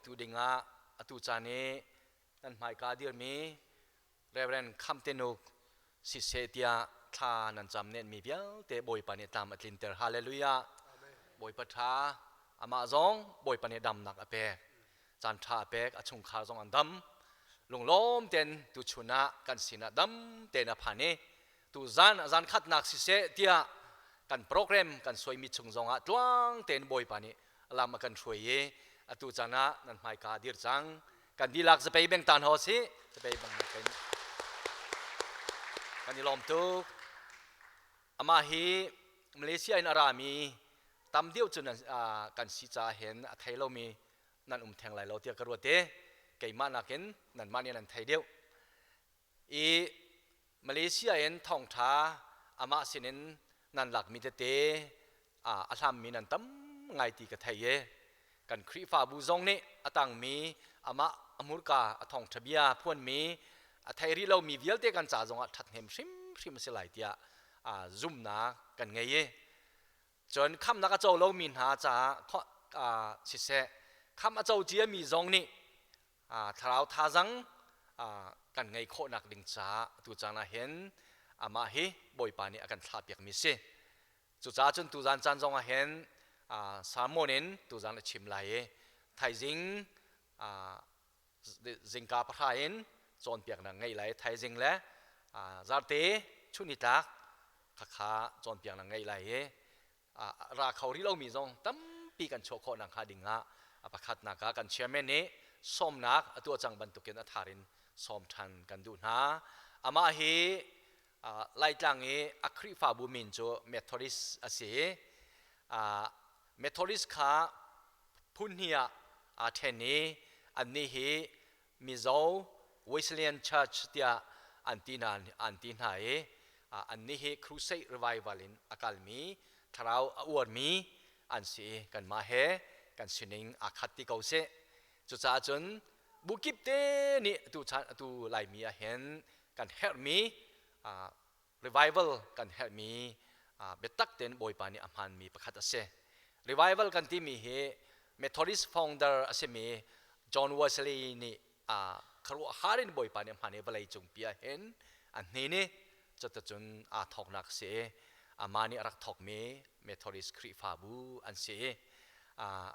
tuahpiaktu dingah atu caan i nan hmaika dirmi Reverend Khamtenuk siseh tiah thla nan cam nenmi vialte Bawipa nih tlam a tlinter. Hallelujah. Bawipa ṭha. Amah zong Bawipa nih damnak a pek. Caan ṭha a pek. A chungkhar zong an dam. Lunglawm ten tuchun ah kan sinah dam tein a phan i tu zan zan khatnak siseh tiah kan program kan suaimi chung zongah tluang tein Bawipa nih lam a kan hruai i atu caan ah nan hmaika dir cang. Kan dihlak zapei beng tan ho si zapei bang kan kan i lawm tuk. Amah hi Malaysia in a rami tam deuh cu kan si caah hin a thei lomi nan um theng lai lo tiah ka ruat i keimah nakin nanmah nih nan thei deuh. I Malaysia in thawngṭha amah sinin nan lakmi tete a hlammi nan tam ngai ti ka thei i kan Khrihfabu zong nih a tangmi amah a hmurka a thawngṭha bia phuanmi a thei rih lomi vialte kan ca zongah ṭhathnem hrimhrim a si lai tiah zumhnak kan ngei i cun khamnak a co lomi hna caah siseh kham a co ciami zong nih thlarau thazang kan ngei khawhnak ding caah tu caan ah hin amah hi Bawipa nih a kan thlahpiakmi si. Cucaah cun tuzan caan zong ah hin sermon in tuzan a chim lai i thaizing zingka pahra in cawnpiaknak ngei lai thaizing le zarte chunitlak khakha cawnpiaknak ngei lai i ra kho rih lomi zong tampi kan chuah khawh nakhnga ding ah a pakhatnak ah kan chairman nih sawmnak a tuah cang bantukin a thar in sawm ṭhan kan duh hna. Amah hi Laitlang i a Khrihfabu min cu Methodist a si i Methodist kha phun hnih ah aa ṭhen i annih hi Mizo Wesleyan Church tiah an ti hna an ti hna i annih hi Crusade Revival in a kalmi thlarau a uarmi an si i kanmah he kan sining aa khat ti ko seh. Cucaah cun bu kip te nih atu chan atu Laimi ah hin kan herhmi revival kan herhmi biatak tein Bawipa nih a hmaanmi pakhat a si. Revival kan timi hi Methodist founder a simi John Wesley nih khuaruahhar in Bawipa nih a hmaan i vawlei cungpi ah hin a hnin i cuticun aa thawknak a si i amah nih a rak thawkmi Methodist Khrihfabu an si i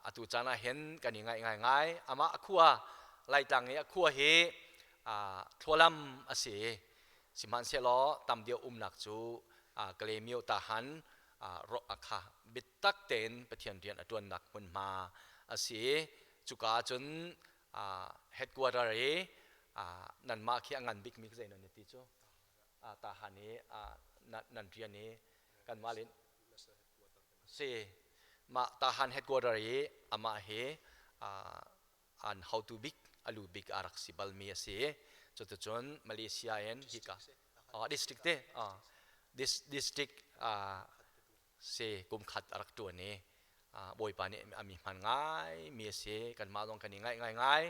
atu caan ah hin kan i ngaih ngaingai. Amah a khua Laitlang i a khua hi Thlualam a si i sihmanhsehlaw tam deuh umnak cu Kalaymyo Tahan kha biatak tein Pathian rian a ṭuannak hmunhma a si i cuka ah cun headquarter i nanmah khi a ngan bikmi zei nan i ti cu Tahan i nan rian i kanmah le si mah Tahan headquarter i amah hi an hotu bik a lu bik a rak si balmi a si. Cuticun Malaysia in hika district te district si kum khat a rak ṭuan i Bawipa nih a mi hman ngai mi a si. Kanmah zong kan i ngaih ngai ngai.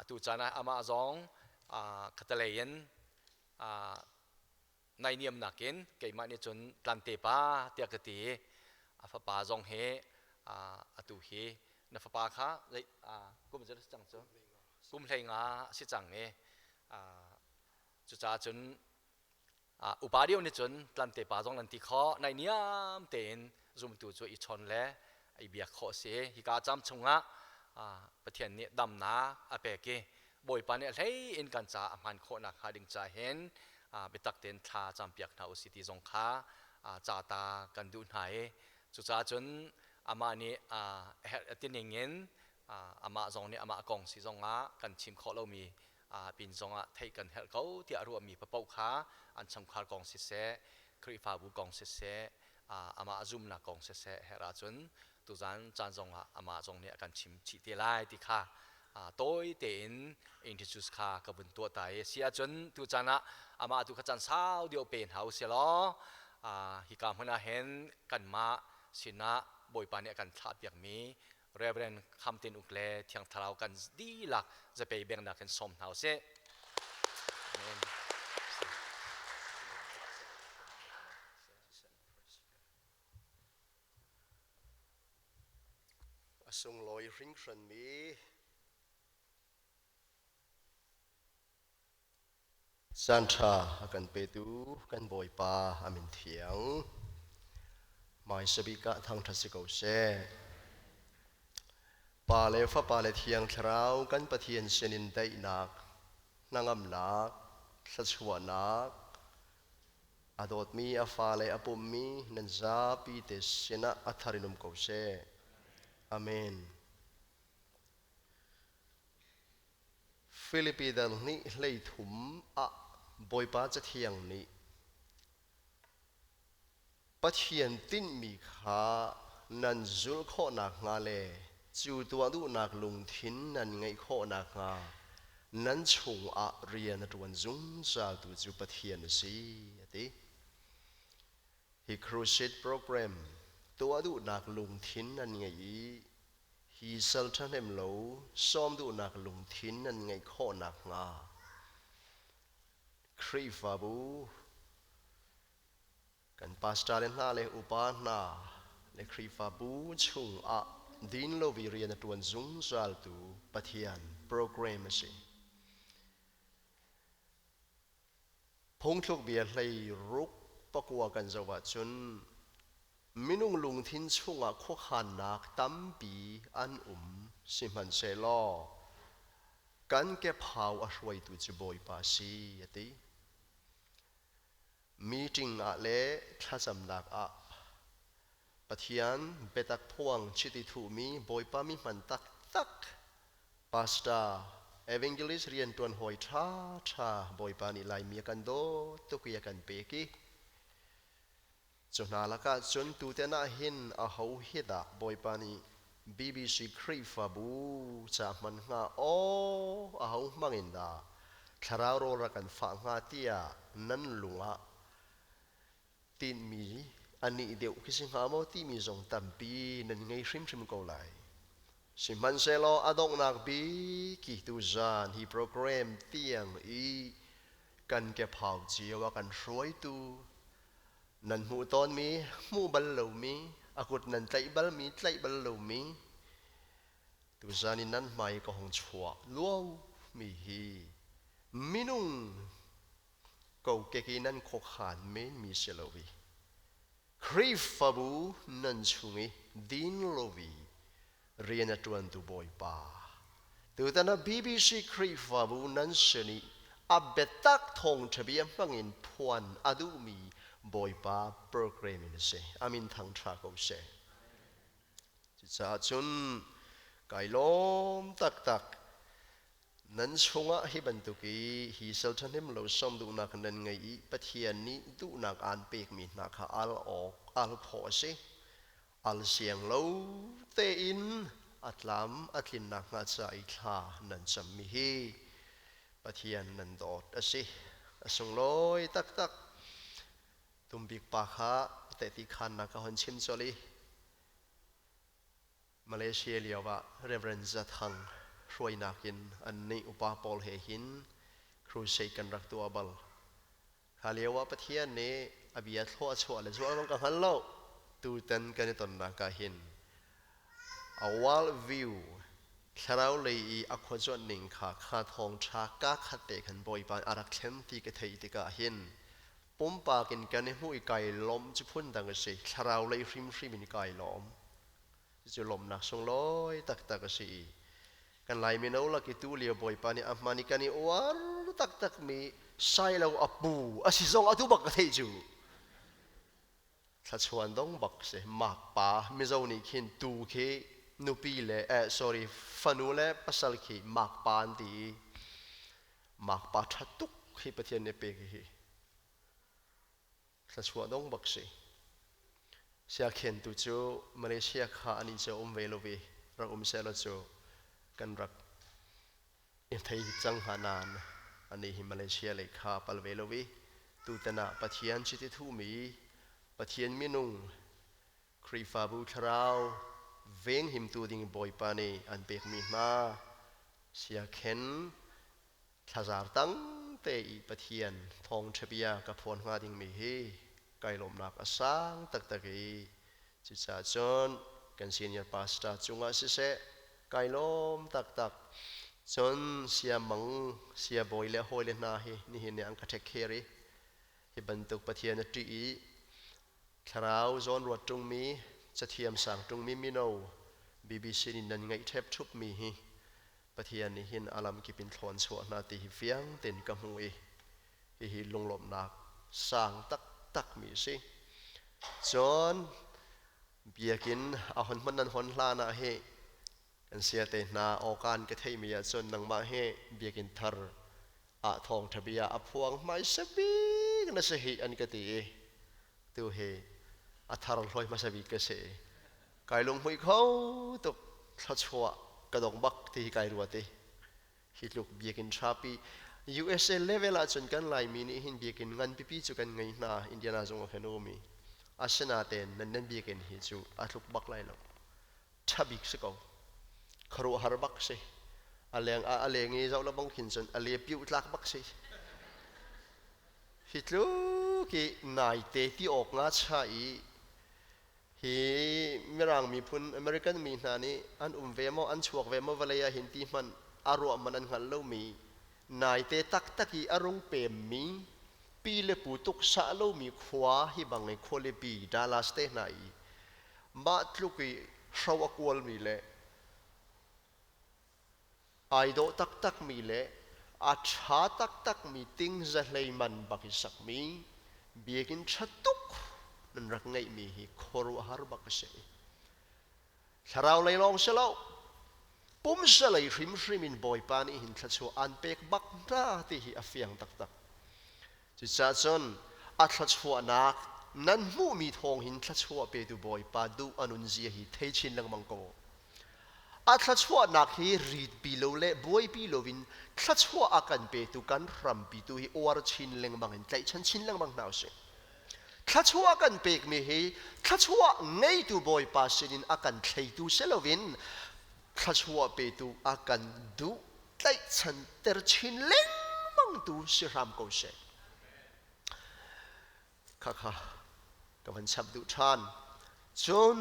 Atu caan ah amah zong khatalei in naihniamnak in keimah nih cun Tlante pa tiah ka ti i a fapa zong hi atu hi na fapa kha kum zeizat si cang cu kum 15 a si cang i cucaah cun upa deuh nih cun Tlante pa zong nan ti khawh naihniam tein zumtu cu i chawn le i biak khawh a si hika cam chungah Pathian nih damnak a pek i Bawipa nih a hlei in kan caah a hman khawh nakhnga ding ca hin biatak tein thla campiak hna usih ti zong kha ca ta kan duh hna i cucaah cun amah nih a herh a ti ning in amah zong nih amah kong si zongah kan chim khawh lomi pin zongah theih kan herh ko tiah ruahmi paoh kha an chungkhar kong siseh Khrihfabu kong siseh amah zumnak kong siseh herh ahcun tuzan caan zongah amah zong nih a kan chim chih te lai ti kha tawi tein introduce kha ka vun tuah ta i si ahcun tu caan ah amah tu kha caan sau deuh pe hna u sih law hika hmun ah hin kanmah sinah Bawipa nih a kan thlah piakmi Reverend Kham Tin Uk le Thiang Thlarau kan dihlak zapei bengnak in sawm hna u sih. Amen. A sunglawi hringhranmi. Caanṭha a kan petu kan Bawipa a min thiang hmaisa bik ah thangṭhat si ko seh. Pa le Fapa le Thiang Thlarau kan Pathian sinin daihnak, hnangamnak, thluachuahnak, a dawtmi a fale a pummi nan zapi te sinah a thar in um ko seh. Amen. Filipi dal hnih 13 ah Bawipa Cathiang nih Pathian tinhmi kha nan zulh khawh nakhnga le cu tuah duhnak lungthin nan ngeih khawh nakhnga nan chungah rian a ṭuan zungzaltu cu Pathian a si, a ti. Hi crusade program tuah duhnak lungthin nan ngeih i Hi sal ṭhahnem lo sawm duhnak lungthin nan ngeih khawh nakhnga Khrihfabu kan pastor le hna le upa hna le Khrihfabu chungah din lo i rian a ṭuan zungzaltu Pathian program a si. Phungthluk bia 16 pakua kan zoh ahcun minung lungthin chungah khuakhannak tampi an um sihmanhsehlaw kan kephau a hruaitu cu Bawipa a si a ti. Meeting ah le thlacamnak ah Pathian biatak phuang chiti thuhmi Bawipa mi hman taktak Pastor, evangelist rianṭuan hawi ṭhaṭha Bawipa nih Laimi a kan dawt tuk i a kan pek i cu hna lakah cun tutan ah hin aho hi dah Bawipa nih BBC Khrihfabu ca hman hnga aw aho hmang in dah thlarau rawl rak kan fah hnga tiah nan lung ah tinhmi a nih deuh khi si hnga maw timi zong tampi nan ngei hrimhrim ko lai. Sihmanhsehlaw a donghnak bik i tuzan hi program tiang i kan kephau cio a kan hruaitu nan hmuh tawnmi hmuh bal lomi a kut nan tlaih balmi tlaih bal lomi tuzan i nan hmai ka hung chuah luaumi hi minung kokek i nan khuakhan menmi si lo i Khrihfabu nan chung i din lo i rian a ṭuantu Bawipa tutan ah BBC Khrihfabu nan sin i a biatak thawngṭha bia hmangin phuan a duhmi Bawipa program in a si. Amin thangṭha ko seh. Cucaah cun kai lawm taktak. Nan chungah hi bantuk i hi sal ṭhahnem lo sawm duhnak nan ngei i Pathian nih duhnak aan pekmi hna kha al awk al khawh a si. Al siang lo tein a tlam a tlin nakhnga ca i thla nan cammi hi Pathian nan dawt a si. A sunglawi taktak. Tumbik pa kha tehti khaannak ka hon chim colh i Malaysia lio ah Reverend Za Thang hruainak in annih upa pawl he hin crusade kan rak tuah bal. Kha lio ah Pathian nih a bia thlawh a chuah le zuah zong ka hngal lo. Tutan kan i tonnak ah hin a world view thlarau lei i a khuacuanh ning kha kha thawngṭha ka khat te khan Bawipa a rak thlen ti ka theih tikah hin pumpak in kan i hmuh i kai lawmh cu phundang a si thlarau lei hrimhrim in kai lawm cucu lawmhnak sunglawi taktak a si i kan Lai mino lak i tu lio Bawipa nih a hman i kan i uar taktak mi sailo a pu a si zong atu bak ka theih cu thlachuan dong bak si mak pa Mizo nih khin tu khi nupi le eh sorry fanu le pasal khi mak pa an ti i mak pa ṭha tuk hi Pathian nih pek hi thluachuah dong bak si siakhen tu cu Malaysia kha ani cu um ve lo vi rak um seh law cu kan rak i thei cang hnga nain ani hi Malaysia lei kha pal ve lo vi tutan ah Pathian chiti thumi Pathian minung Khrihfabu thlarau venghimtu ding Bawipa nih an pekmi hna siakhen thlazar tang te i Pathian thawngṭha bia ka phuan hnga dingmi hi kai lawmnak a sang taktak i cucaah cun kan senior pastor cungah siseh kai lawm taktak. Cun siamang siabawi le hawile hna hi nihin ni an ka ṭhekher i hi bantuk Pathian a ṭih i thlarau zawnruat ṭungmi cathiam sang ṭungmi mino BBC nih nan ngeih ṭhep ṭhupmi hi Pathian nih hin a lamkip in thlawn chuah hna ti hi fiang tein ka hmu i hihi lunglawmhnak sang taktakmi a si. Cun biakinn a hon hman nan hon hlan ah hi kan sia te hna awkaan ka theihmi ahcun nangmah hi biakinn thar ah thawngṭha bia a phuang hmaisa bik na si hi an ka ti i tu hi a thar hloi hmasa bik ka si. Kai lunghmuih kho tuk, thluachuah ka dong bak ti hi kai ruat i hi tluk biakinn ṭhapi USA level ahcun kan Laimi nih hin biakinn ngan pipi cu kan ngei hna. Indiana zong ah khan um i asinain nan nan biakinn hi cu a tluk bak lai lo, ṭha bik si ko, khuaruahhar bak si. A leng ah a leng i zoh lo bang khin cun a le piu tlak bak si. Hi tluk i naite ti awk nga cha i hi Mirang miphun American mi hna nih an um ve maw, an chuak ve maw vawlei ah hin ti hmanh a ruah man an hngalh lomi, naite taktak i a rung pemmi pi le pu tuk sah lomi khua hi bang i khualipi Dallas te hna i mah tluk i hro a kualmi le ai dawh taktakmi le a ṭha taktakmi ting zahlei man bak i sakmi biakinn ṭha tuk nan rak ngeihmi hi khuaruahhar bak a si. Thlarau lei lawng si lo, pumsa lei hrimhrim in Bawipa nih hin thluachuah aan pek bak hna ti hi a fiang taktak. Cucaah cun a thluachuahnak nan hmuhmi thawng hin thluachuah petu Bawipa duh a nun zia hi thei chin lengmang ko. A thluachuahnak hi ritpi lo le buaipi loin thluachuah a kan petu kan hrampi tu hi uar chin lengmang in tlaihchan chin lengmang hna usih. Thluachuah kan pekmi hi thluachuah ngeitu Bawipa sinin a kan thleitu si loin thluachuah petu a kan duh tlaihchan ter chin lengmang tu si hram ko seh. Khakha ka van chap duh ṭhan. Cun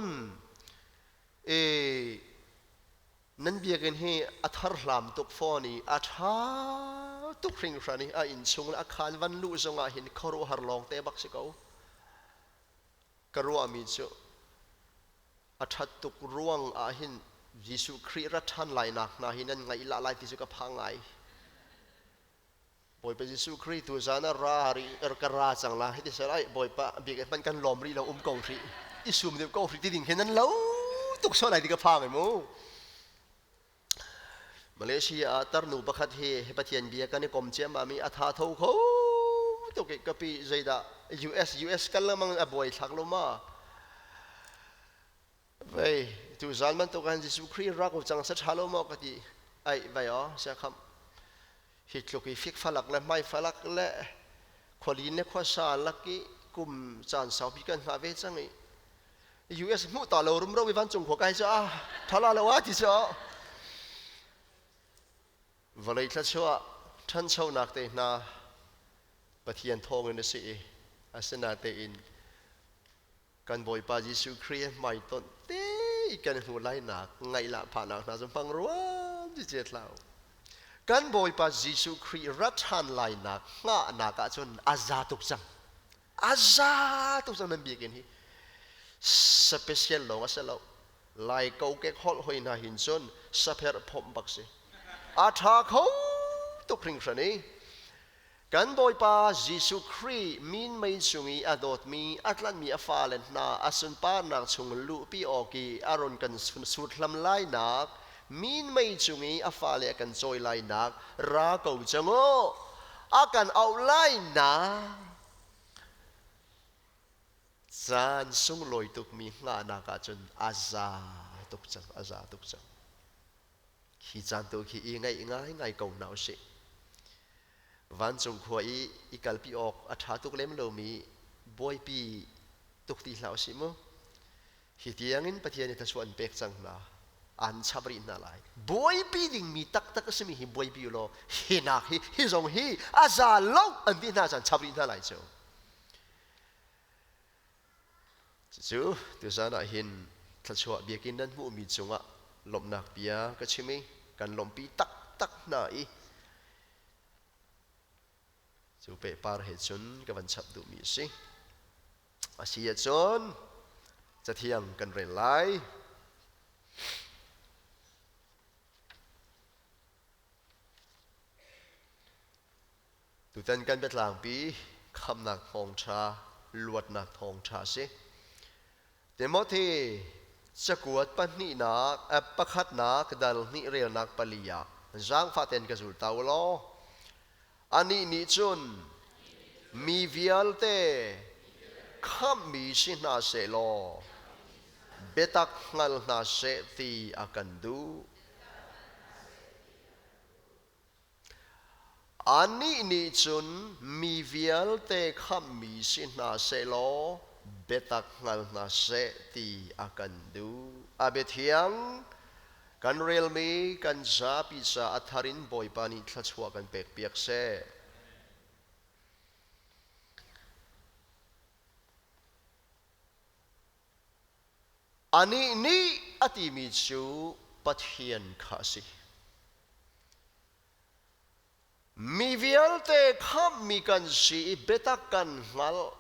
e nan biakinn hi a thar hlam tuk fawn i a ṭha tuk hringhran i a innchung le a khaan van luh zongah hin khuaruahhar lawng te bak si ko. Ka ruahmi cu a ṭhat tuk ruang ah hin Jesuh Khrih rat ṭhan lainak hna hi nan ngaih lah lai ti cu ka phang ngai. Bawipa Jesuh Khrih tu zan ah ra rih ka ra cang la hiti sel ai Bawipa bik hmanh kan lawm rih lo, um ko rih i sum deuh ko rih ti ding hin nan lo tuk so lai ti ka phang mu. Malaysia ah tarnu pakhat hi Pathian bia kan i kom ciam mi a tha tho kho tuk i kapi zeidah US US kan lamang a buai thlak lo ma vei tu zan bantuk han Jesuh Khrih rak u cang sa tha lo maw ka ti ai vai o sia kham hi tluk i fik falak le hmai falak le khualin le khuasa lak i kum caan saupi kan hngah ve cang i US hmuh ta lo rumro i vancung khua kai cu a thala lo a ti cu vawlei thluachuah ṭhanchonak te hna Pathian thawngin a si i asinatein kan Bawipa Jesuh Khrih hmaitonh te kan hmu lainak ngaihlah phahnak hna cu hmang ruam ti ce thlau. Kan Bawipa Jesuh Khrih rat ṭhan lainak hngahnak ahcun a za tuk cang, a za tuk cang. Nan biakinn hi special lawng a si lo, Lai kokek holh hoi hna hin cun sapherh phomh bak si, a ṭha kho tuk hringhran i kan Bawipa Jesuh Khrih min mei chung i a dawtmi a tlanhmi a fale hna a sunparnak chung luhpi awk i a run kan suthlam lainak min mei cung i a fale a kan cawi lainak ra ko cang u a kan auh lainak caan sunglawi tukmi hngahnak ahcun a za tuk cang, a za tuk cang. Khi caan tu khi i ngaih ngaingai ko hna usih. Vancung khua i i kalpi awk a ṭha tuk lem lomi buaipi tuk ti hlah usih mu. Hi tiangin Pathian nih thluachuah an pek cang hna, an chap rih hna lai. Buaipi dingmi taktak a simi hi buaipi u law hi nak hi hi zong hi a za lo an ti hna caan chap rih hna lai cu. Cucu tuzan ah hin thluachuah biakinn nan hmuhmi cungah lawmhnak bia ka chim i kan lawmhpi taktak. taktak hna i cu pehpar he cun ka van chap duhmi a si. A si ahcun cathiang kan rel lai. Tutan kan biatlangpi khamnak thawngṭha, luatnak thawngṭha a si. Timothy cakuat pahnihnak, pakhatnak dal hnih relnak pali ah zaangfah tein ka zul ta u law anih nih cun mi vialte khamhmi si hna seh law biatak hngal hna seh ti a kan duh. Anih nih cun mi vialte khamhmi si hna sehlaw biatak hngal hna seh ti a kan duh. A biathiang kan relmi kan zapi ca a thar in Bawipa nih thluachuah kan pekpiak seh. Anih nih a timi cu Pathian kha a si. Mi vialte khamhmi kan si i biatak kan hngalh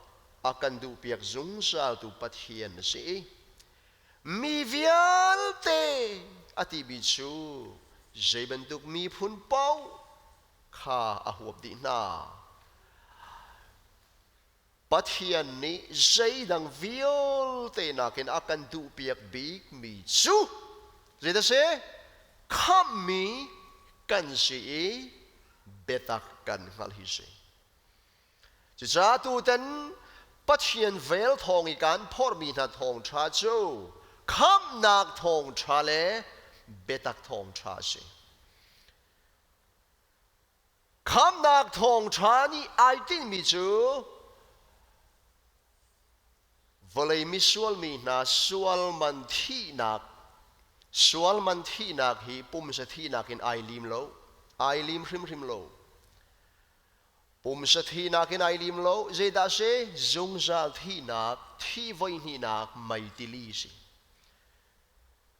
a kan duhpiak zungzaltu Pathian a si i mi vialte a timi cu zei bantuk miphun paoh kha a huap dih hna. Pathian nih zeidang vialte nakin a kan duhpiak bikmi cu zeidah si? Khamhmi kan si i biatak kan hngalh hi si. Cucaah tutan Pathian vel thawng i kan phorhmi hna thawngṭha cu khamhnak thawngṭha le biatak thawngṭha a si. Khamnak thawngṭha nih ai tinhmi cu vawlei misual mi hna sual man thihnak sual man thihnak hi pumsa thihnak in ai lim lo ai lim hrimhrim lo pumsa thihnak in ai lim lo zeidah si zungzal thihnak thi voihnihnak meitili si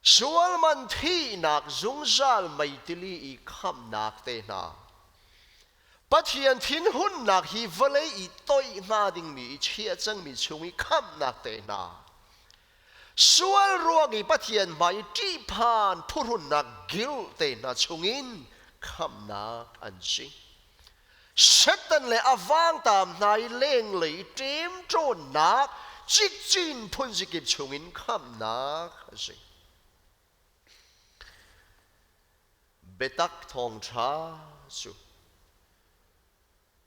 Sualman thihnak zungzal meitili i khamhnak te hna. Pathian thinhunnak hi vawlei i toih hnga dingmi i chiah cangmi chung i khamhnak te hna. Sual ruang i Pathian hmai i ṭihphan phuhrunnak guilt te hna chungin khamhnak an si. Satan le a vangtam hna i lenglei ṭemṭawnnak cikcin phunzikip chungin khamhnak a si. Biatak thawngṭha cu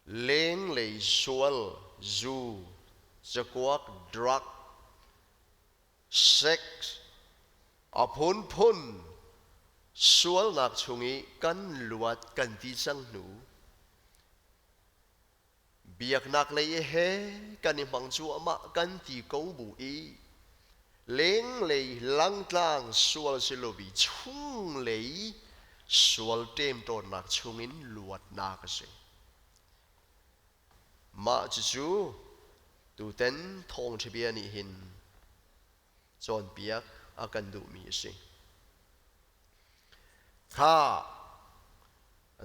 lenglei sual, zu, cakuak, drug, sex, a phunphun sualnak chung i kan luat kan ti cang hnu biaknak lei he kan i hmang cuahmah kan ti ko bu i lenglei langtlang sual silobi chunglei sual ṭemṭawnnak chungin luatnak a si. Mah cucu tuten thawngṭha bia nih hin cawnpiak a kan duhmi a si. Kha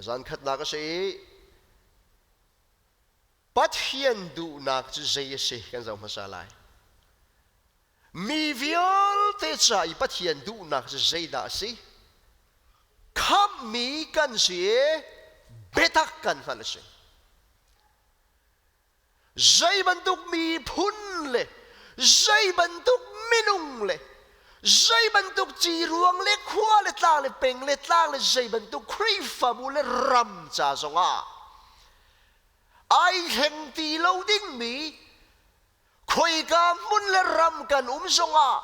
zan khatnak a si i Pathian duhnak cu zei a si kan zoh hmasa lai. Mi vialte ca i Pathian duhnak cu zeidah a si? Khamhmi kan si i biatak kan hngalh a si. Zei bantuk miphun le zei bantuk minung le zei bantuk ciruang le khua le tlang le peng le tlang le zei bantuk Khrihfabu le ram ca zongah ai thleng ti lo dingmi khoika hmun le ram kan um zongah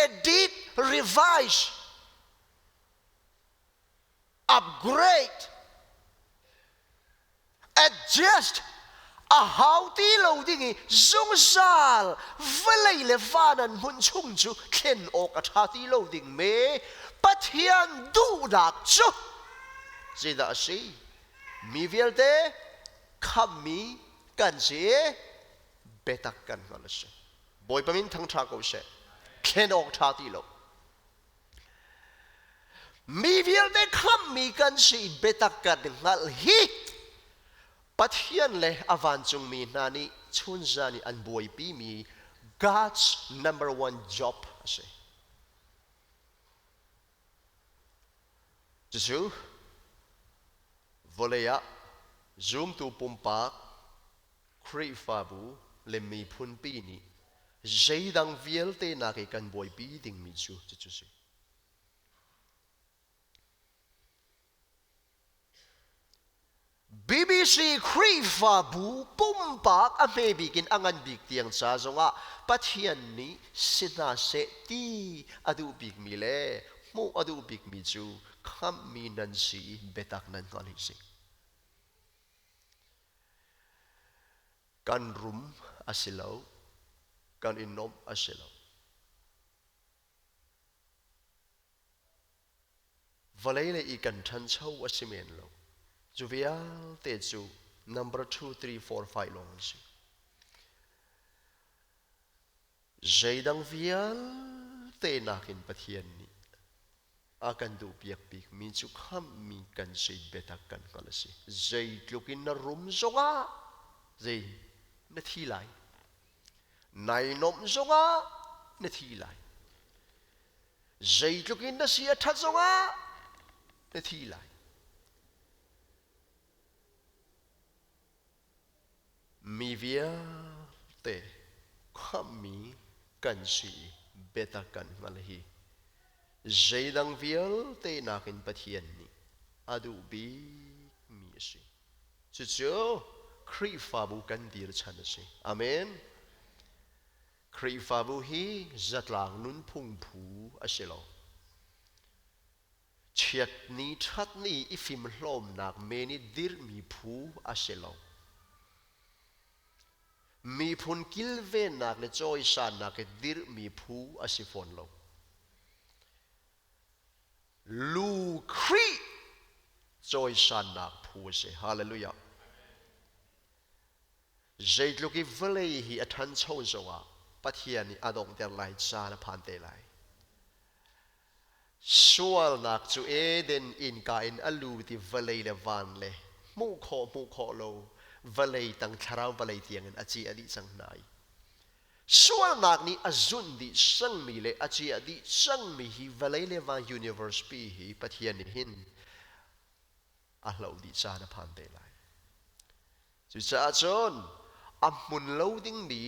edit, revise, upgrade, adjust a hau ti lo ding i zungzal vawlei le van an hmun chung cu thlen awk a ṭha ti lo ding me Pathian duhnak cu zeidah a si? Mi vialte khammi kan si i biatak kan hngalh a si. Bawipa min thangṭha ko seh. Thlen awk ṭha ti lo. Mi vialte khamhmi kan si biatak kan hngalh hi Pathian le a vancungmi hna nih chunzan i an buaipimi God's number one job a si. Cucu vawlei ah zumtu pumpak Khrihfabu le miphunpi nih zeidang vialte nak i kan buaipi dingmi cu cucu si. BBC Khrihfabu pumpak a hme bik in a ngan bik tiang ca zongah Pathian nih si hna seh ti a duh bikmi le hmuh a duh bikmi cu khamhmi nan si i biatak nan hngalh hi si. Kan rum a si lo, kan i nuamh a si lo. Vawlei lei i kan ṭhancho a si men lo. Cu vialte cu number 2, 3, 4, 5 lawng an si. Zeidang vialte nakin Pathian nih a kan duhpiak bikmi cu khamhmi kan si biatak kan hngalh a si. Zeitluk in na rum zongah zei na thi lai. Nai nuamh zongah na thi lai. Zeitluk in na si a ṭhat zongah na thi lai. Mi vialte khamhmi kan si i biatak kan hngalh hi zeidang vialte nakin Pathian nih a duh bikmi a si. Cucu Khrihfabu kan dirchan a si. Amen. Khrihfabu hi zatlang nunphung phu a si lo. Chiatni ṭhatni i fimhlawmnak men i dirhmi phu a si lo. Miphun kilvennak le cawisannak i dirhmi phu a si fawn lo. Lu Khrih cawisannak phu a si. Hallelujah. Zeitluk i vawlei hi a ṭhancho zongah Pathian nih a donghter lai caan a phan te lai. Sualnak cu Eden innka in a lut i vawlei le van le hmuh khawh hmuh khawh lo vawlei tang thlarau vawlei tiangin a ci a dih cang hna i sualnak nih a zunh dih cangmi le a ciah dih cangmi hi vawlei le van universe pi hi Pathian nih hin a hloh dih caan a phan te lai. Cucaah cun a hmun lo dingmi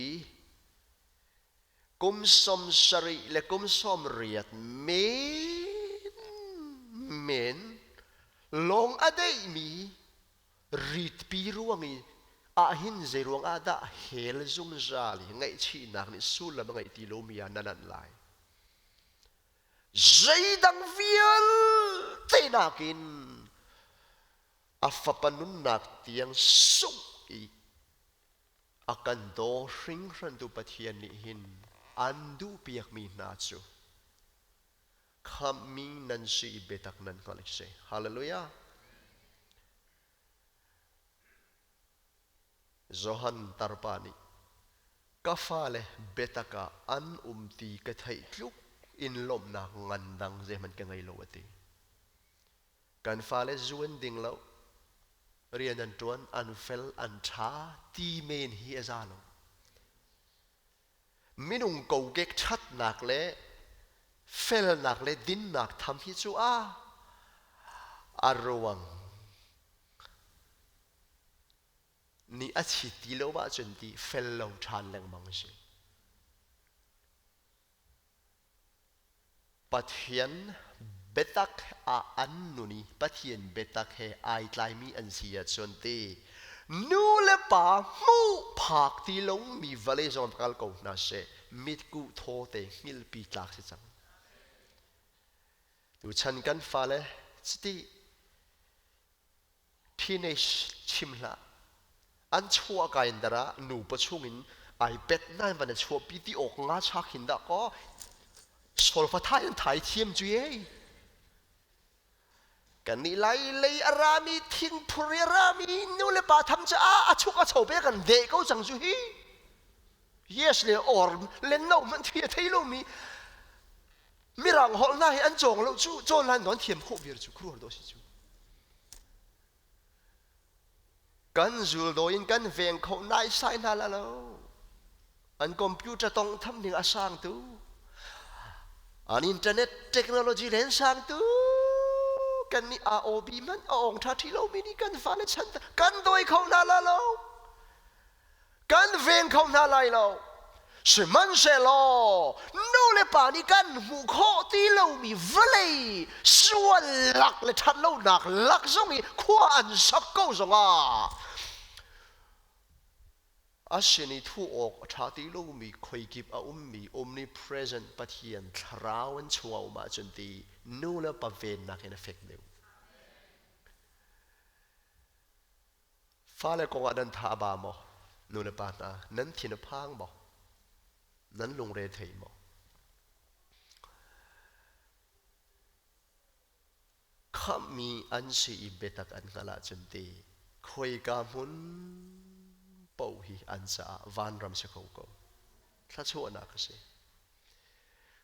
kum 70 le kum 80 men lawng a deihmi ritpi ruang i ahhin zeiruang ah dah hell zungzal hi ngaihchihnak nih sullam a ngeih ti lomi ah na lanh lai. Zeidang vialte nakin a fapa nunnak tiang sungh i a kan daw hringhrantu Pathian nih hin an duhpiakmi hna cu khamhmi nan si i biatak nan hngalh a si. Hallelujah. Johan tarpa nih ka fale biatak ah an um ti ka theih tluk in lawmhnak ngan dang zeihmanh ka ngei lo a ti. Kan fale zu an ding lo, rian an ṭuan, an fel, an ṭha ti men hi a za lo. Minung kokek ṭhatnak le felnak le dinnak tham hi cu a a ruang nih a chit ti lo ahcun ti fel lo ṭhan lengmang a si. Pathian biatak ah an nun i Pathian biatak he ai tlaimi an si ahcun ti nu le pa hmuh phak ti lomi vawlei zong kal ko hna seh mitkuh thaw te hngilpi tlak si cang. Tuchan kan fale chiti teenage chim hlah an chuah ka in dara nupa chungin ai pet nan van chuahpi ti awk nga cha khin dah kaw solfa thai an thai thiam cu ye kan nih lai lei a rami thingphur i a rami nu le pa tham cu a a chuk a cho pe kan deh ko cang cu hi yes le or le no man thi a thei lomi. Mirang holh hna hi an cawng lo cu cawn hlan nawn thiam khawh viar cu khuaruahhar dawh si cu. Kan zuldawi in kan veng kho naisai hna la lo. An computer tong tham ning a sang tu. An internet technology len sang tu. Kan nih AOB man a ong tha thi lo mi nih kan fale chan kan dawi kho hna la lo. Kan veng kho hna lai lo. Sihmanhsehlaw nu le pa nih kan hmuh khawh ti lomi vawlei sual lak le ṭhatlonak lak zong i khua an sak ko zongah a sin i thuh awk a ṭha ti lomi khoikip a ummi omnipresent Pathian thlarau an chungah um ahcun ti nu le pa vennak in a fek deuh. Fale kongah nan tha a ba maw? Nu le pa hna, nan thin a phang maw? Nan lungre thei maw? Khamhmi an si i biatak an hngalh ahcun ti khoika hmun paoh hi an caah vanram si kho ko. Thluachuahnak a si.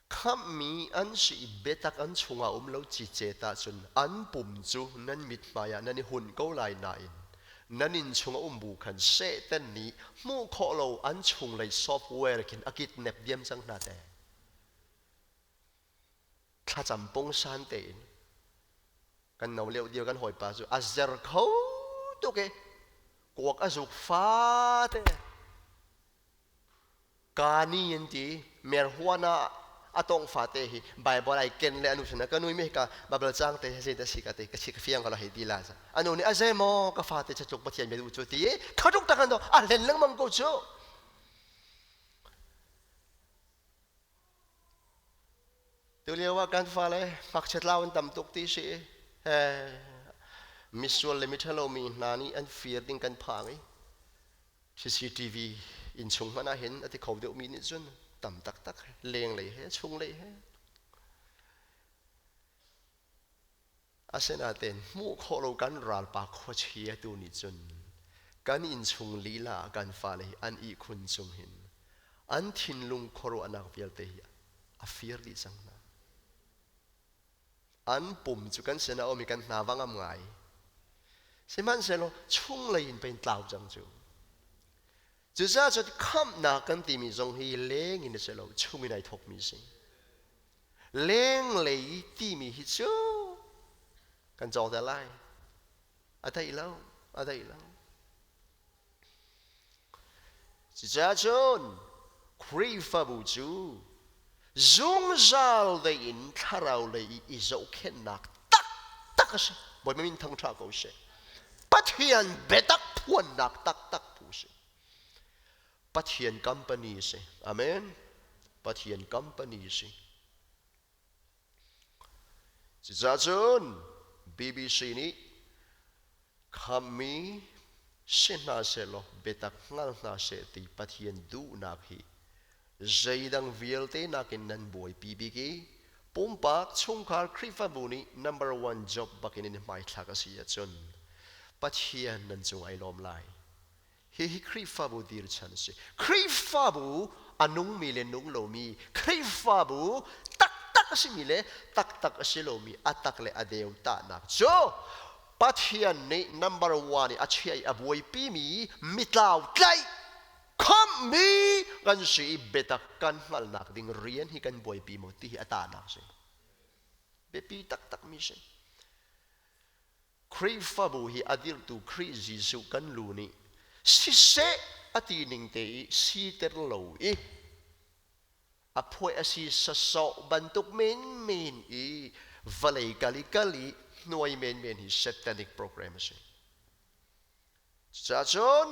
Khamhmi an si i biatak an chungah um lo cicet ahcun an pum cu nan mithmai ah nan i hunh ko lai nain nan inn chung a um bu khan Satan nih hmuh khawh lo an chunglei software khin a kitnep diam cang hna teh. Thlacam pungsan tein kan no lio dio kan hawipa cu a zer kho tuk i kuak a zuk fate Kani an ti marijuana a tong fate hi Bible ai ken le anu sin ka nui me ka Bible cang te he ta si ka te ka chi ka fiang ka la hei ti la anu nih a zei maw ka fate cha tluk Pathian bia du cu ti kha tuk tak an do a hlen lengmang ko cu tu lio ah kan fale ngakchia tlau an tam tuk ti si he misual le mithalo mi hna nih an fir ding kan phang i CCTV innchung hmanh ah hin a ti kho deuhmi nih cun tam taktak lenglei he chunglei he asinain hmuh khawh lo kan ralpa khuachia tu nih cun kan innchung lila ah kan fale hi an ihkhun cung hin an thinlung khuaruahnak vialte hi a fir dih cang hna. An pum cu kan sinah a um i kan hna va ngam ngai. Sihmanhsehlaw chunglei in pei tlau cang cu. Cucaah cun khamhnak kan timi zong hi leng in a si lo, chung in ai thawkmi a si. Lenglei timi hi cu kan cawng te lai. A theih lo, a theih lo. Cucaah cun Khrihfabu cu zungzal dei in thlarau lei i i zohkhenhnak taktak a si. Bawipa min thangṭha ko seh. Pathian biatak phuannak taktak phu si. Pathian company si. Amen. Pathian company si. Cucaah cun BBC nih khammi si hna sehlaw biatak hngal hna seh ti Pathian duhnak hi zeidang vialte nakin nan buaipi bik i pumpak chungkhar Khrihfabu nih number one job bakin in hmaithlak a si ahcun Pathian nan cung ai lawm lai. Hihi Khrihfabu dirchan a si. Khrihfabu a nungmi le nung lomi, Khrihfabu taktak a simi le taktak a si lomi a tak le a deu tahnak cu Pathian nih number one i a chiah i a buaipimi mitlau tlaih khamhmi kan si i biatak kan hngalhnak ding rian hi kan buaipi maw ti hi a tahnak si. Biapi taktakmi si. Khrihfabu hi a dirhtu Khrih Jesuh kan lu nih siseh a ti ning te i siter lo i a phuai a si sasawh bantuk menmen i vawlei kal i kal i hnuai menmen hi satanic program a si. Cucaah cun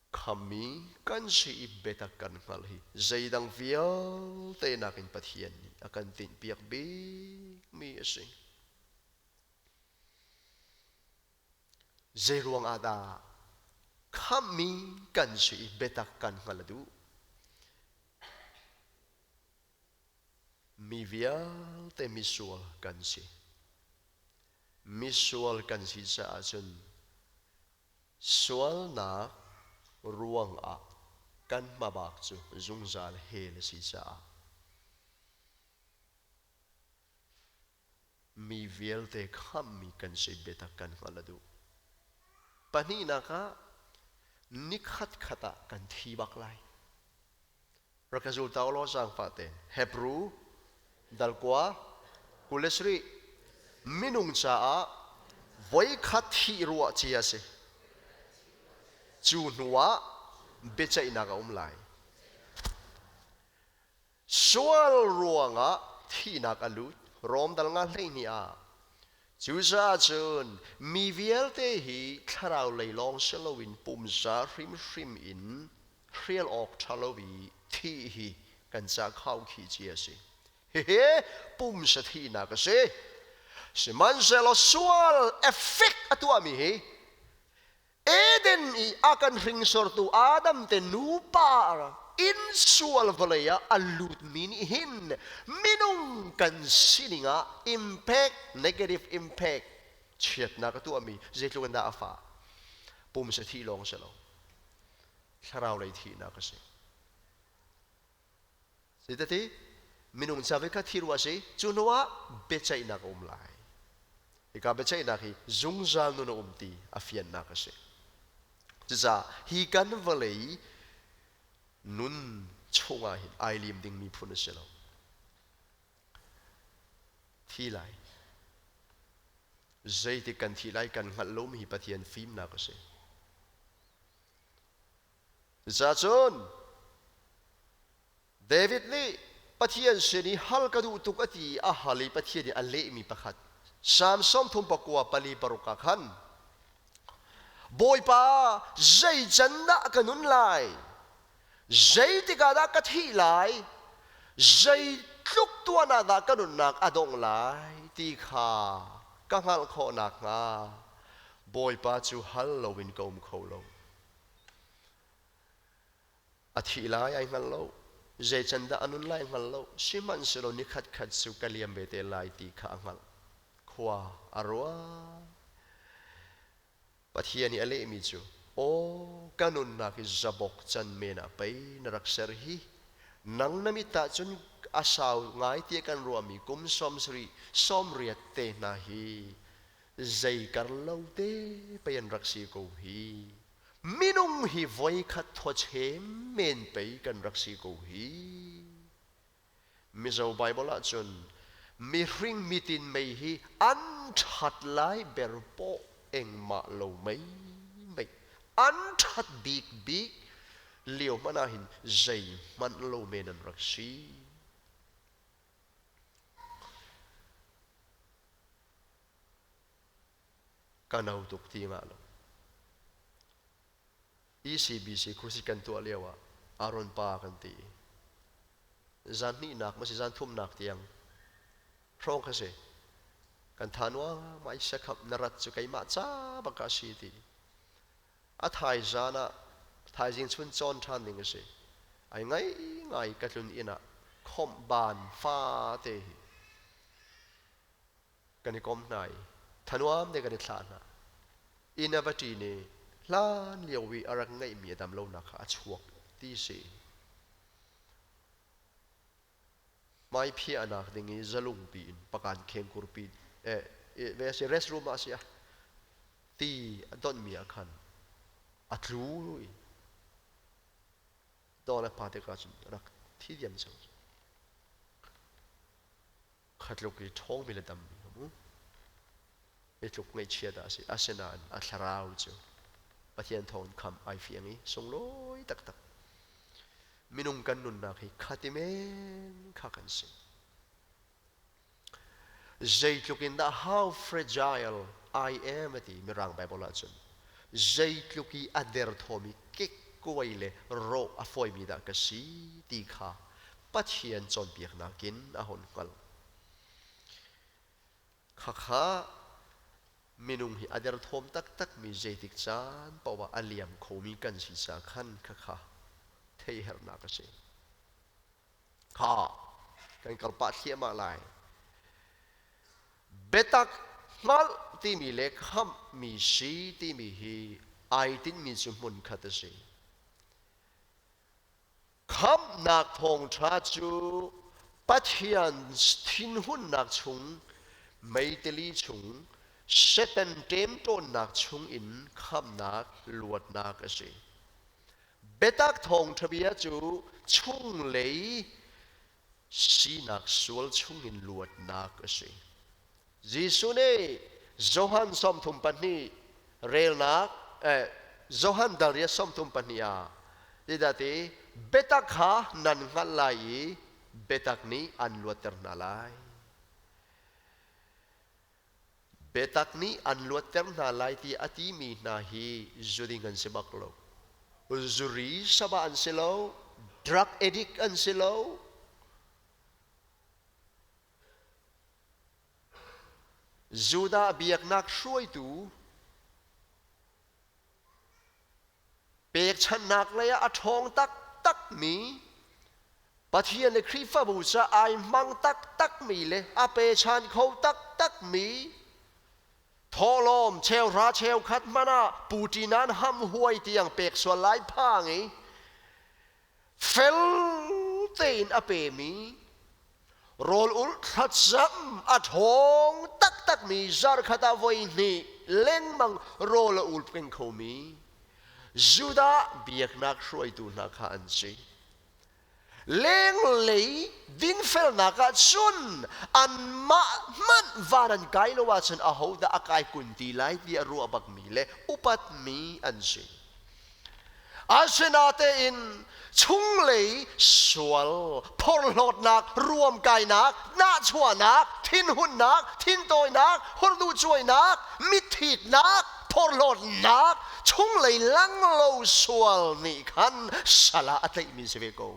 Khammi kan si i biatak kan hngalh hi zeidang vialte nakin Pathian nih a kan tinhpiak bikmi a si. Zeiruang ah dah khamhmi kan si i biatak kan hngalh a duh? Mi vialte misual kan si. Misual kan si caah cun Sualnak ruangah kan hmabak cu zungzal hell a si caah. Mi vialte khamhmi kan si biatak kan hngalh a duh. Pahnihnak ah nikhat khat ah kan thi bak lai. Rak ka zul ta ulaw zaangfah tein. Hebru dal kua 27 minung caah voikhat thih ruah cia a si. Cu hnu ah biaceihnak a um lai. Sual ruangah thihnak a lut. Rom dal nga 12 ah. Cucaah cun mi vialte hi thlarau lei lawng si loin pumsa hrimhrim in hrial awk ṭha lo i thih hi kan ca khaukhih cia a si. Hihi pumsa thihnak a si. Sihmanhsehlaw sual effect a tuahmi hi Eden i a kan hringsortu Adam te nupa inn sual vawlei ah a lutmi nih hin minung kan sining ah impact, negative impact, chiatnak a tuahmi zeitluk in dah a fah? Pumsa thih lawng si lo. Thlarau lei thihnak a si. Zeitati minung ca ve kha thi rua si cu hnu ah biaceihnak a um lai. Hika biaceihnak hi zungzal nun a um ti a fiannak a si. Cucaah hi kan vawlei nun chungah hin ai lim ding miphun a si lo. Thi lai. Zeitik kan thi lai kan hngalh lomi hi Pathian fimnak a si. Cucaah cun David nih Pathian sin i hal ka duh tuk a ti i a hal i Pathian nih a lehmi pakhat Salm 39 pali paruk ah khan Bawipa zei can dah ka nun lai zeitik ah dah ka thih lai zeitluk tuan ah dah ka nunnak a dongh lai ti kha ka hngalh khawh nakhnga Bawipa cu hal loin ka um kho lo. A thih lai ai hngal lo. Zei can dah a nun lai hngal lo. Sihmanhsehlaw ni khatkhat cu ka liam ve te lai ti kha a hngalh. Khua a ruah. Pathian i a lehmi cu, Aw, ka nunnak hi zabok can men ah pei na rak ser hi. Nang na mit ah cun a sau ngai tiah kan ruahmi kum 70, 80 te hna hi zei kar lo te pei an rak si ko hi. Minung hi voikhat thawchem men pei kan rak si ko hi. Mizo Bible ahcun mihring mitin mei hi an ṭhat lai ber pawh engmah lo mei mei an ṭhat bik bik lio hmanh ah hin zeihmanh lo men an rak si. Ka no tuk ti ngah lo. ECBC khusi kan tuah lio ah Aaron pa kan ti. Zan hnihnak ma si zan thumnak tiang hrawng kha si. Kan tha nua mai sakhap na rat cu keimah ca bak ah si ti. A thai zan ah thaizing chun cawn ṭhan ding a si. Ai ngai ngai ka tlun inn ah khomh ban fa te hi kan i kom hna i thanuam te kan i thlah hna. Inn a va ṭin i hlan lio i a rak ngeihmi a dam lonak kha a chuak ti si. Hmaiphiahnak ding i zalungpi in pakan khengkurpi eh, ve a si restroom ah a si a ti a donhmi ah khan a tlu i dawn a pa tikah cun rak thi diam cang. Kha tluk i ṭhawngmi le dammi ka hmu. Hi tluk ngaihchia dah a si. Asinain a thlarau cu Pathian thawngin khamh ai fiang i sunglawi taktak. Minung kan nunnak hi khati men kha kan si. Zeitluk in dah how fragile I am a ti Mirang Bible ahcun. Zeitluk i a derthawmi kekkuai le rawh a fawimi dah ka si ti kha Pathian cawnpiaknak in a hun hngalh. Khakha minung hi a derthawm taktakmi zeitik caan paoh ah a liam khomi kan si ca khan khakha theihherhnak a si. Kha kan kal pah thliahmah lai. Biatak hngalh timi le khamhmi si timi hi ai tinhmi cu hmunkhat a si. Khamhnak thawngṭha cu Pathian thinhunnak chung Meitili chung Satan ṭemṭawnnak chungin khamhnak luatnak a si. Biatak thawngṭha bia cu chunglei sinak sual chungin luatnak a si. Jesuh nih Johan 32 relnak eh, Johan dal 32 ah zeidah ti biatak kha nan hngalh lai i biatak nih an luatter hna lai. Biatak nih an luatter hna lai ti a timi hna hi zuding an si bak lo. Zuri saba an si lo, drug addict an si lo. Judah biaknak hruaitu pekchanhnak lei ah a ṭhawng taktakmi Pathian le Khrihfabu ca ai hmang taktakmi le a pechan kho taktakmi thawhlawm cheuhra cheukhat hmanh ah puṭin an ham huai tiang pek sual lai phang i fel tein a pemi rawl ulh thlacam a ṭhawng taktakmi zarkhat ah voi hnih lengmang rawl a ul peng khomi Judah biaknak hruaitu hna kha an si. Lenglei dinfelnak ah cun anmah hmanh van an kai lo ahcun ahodah a kai kun ti lai tiah ruah bakmi le upatmi an si. Asinatein chunglei sual phorhlawtnak, ruamkainak, nahchuahnak, thinhunnak, thintawinak, hurduhcuainak, mitthitnak, phorhlawtnak, chunglei langlo sual nih khan sal ah a tlaihmi si ve ko.